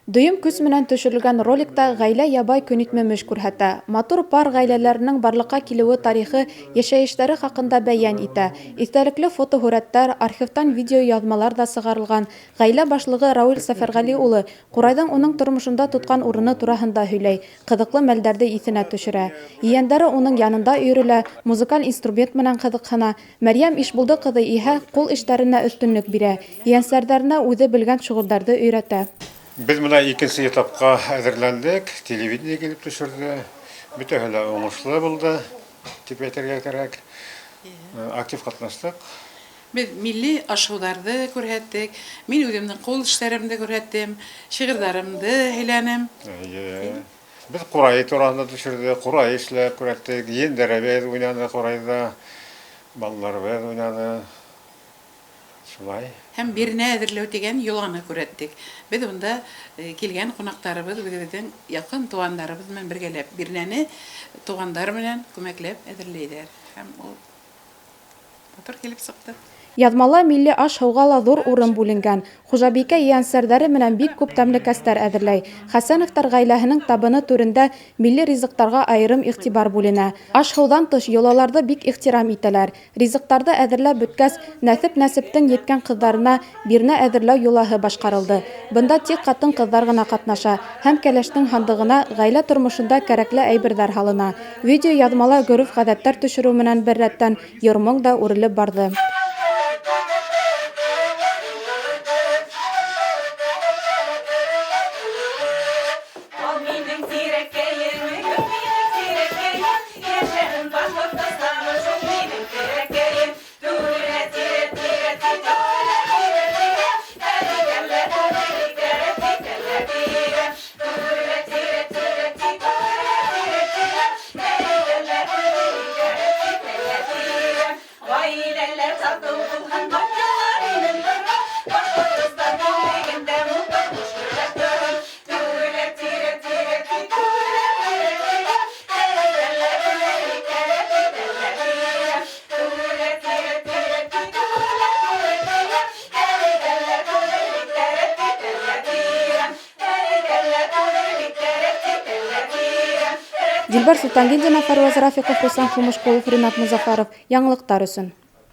Дөйөм көс менән төшөрөлгән роликта ғаилә ябай көнитмемеш күрһәтә. Матур пар ғаиләләренең барлыҡҡа килеүе тарихы, йәшәйештәре хаҡында бәйән итә. Иҫтәлекле фотоһүрәттәр, архивтан видеояҙмалар ҙа сығарылған. Ғаилә башлығы Рауил Сәфәрғәли улы ҡурайҙың уның тормошонда тотҡан урыны тураһында һөйләй, ҡыҙыҡлы мәлдәрҙе иҫенә төшөрә. Ейәндәре уның янында өйөрөлә, музыкаль инструмент менән ҡыҙыҡһына. Мәрйәм Ишбулды ҡыҙы иһә ҡул эштәренә өҫтөнлөк бирә, ейәнсәрҙәренә үҙе белгән шөғөлдәрҙе өйрәтә. Беҙ бына икенсе этапҡа әҙерләндек, телевидение килеп төшөрҙө, бөтәһе лә уңышлы булды, тип әйтергә кәрәк. Актив ҡатнаштыҡ. Беҙ милли аш-һыуҙарҙы күрһәттек, мин үҙемдең ҡул эштәремде күрһәттем, шиғырҙарымды һөйләнем. Эйе. Беҙ ҡурай тураһында төшөрҙөк, ҡурай эшләп күрһәттек, ейәндәребеҙ уйнаны ҡурайҙа, балаларыбыҙ уйнаны. Шулай. Һәм бирнә әҙерләү тигән йоланы күрһәттек. Беҙ унда килгән ҡунаҡтарыбыҙ, үҙебеҙҙең яҡын туғандарыбыҙ менән бергәләп бирнәне туғандар менән күмәкләп әҙерләйҙәр. Һәм ул матур килеп сыҡты. Яҙмала милли аш-һыуға ла ҙур урын бүленгән. Хужабикә ейәнсәрҙәре менән бик күп тәмлекәстәр әҙерләй. Хәсәновтар ғаиләһенең табыны түрендә милли ризыҡтарға айырым иғтибар бүленә. Аш-һыуҙан тыш, йолаларҙы бик ихтирам итәләр. Ризыҡтарҙы әҙерләп бөткәс, нәҫеп-нәсептең еткән ҡыҙҙарына бирнә әҙерләү йолаһы башҡарылды. Бында тик ҡатын-ҡыҙҙар ғына ҡатнаша һәм кәләштең һандығына ғаилә тормошонда кәрәкле әйберҙәр һалына. Видеояҙмала ғөрөф-ғәҙәттәр төшөрөү менән бер рәттән йыр-моң да үрелеп барҙы. Дилбәр Солтангилдина, Фәрүәз Рафиҡов, Руслан Хумышҡулов, Ринат Мозафаров. Яңылыҡтар өсөн.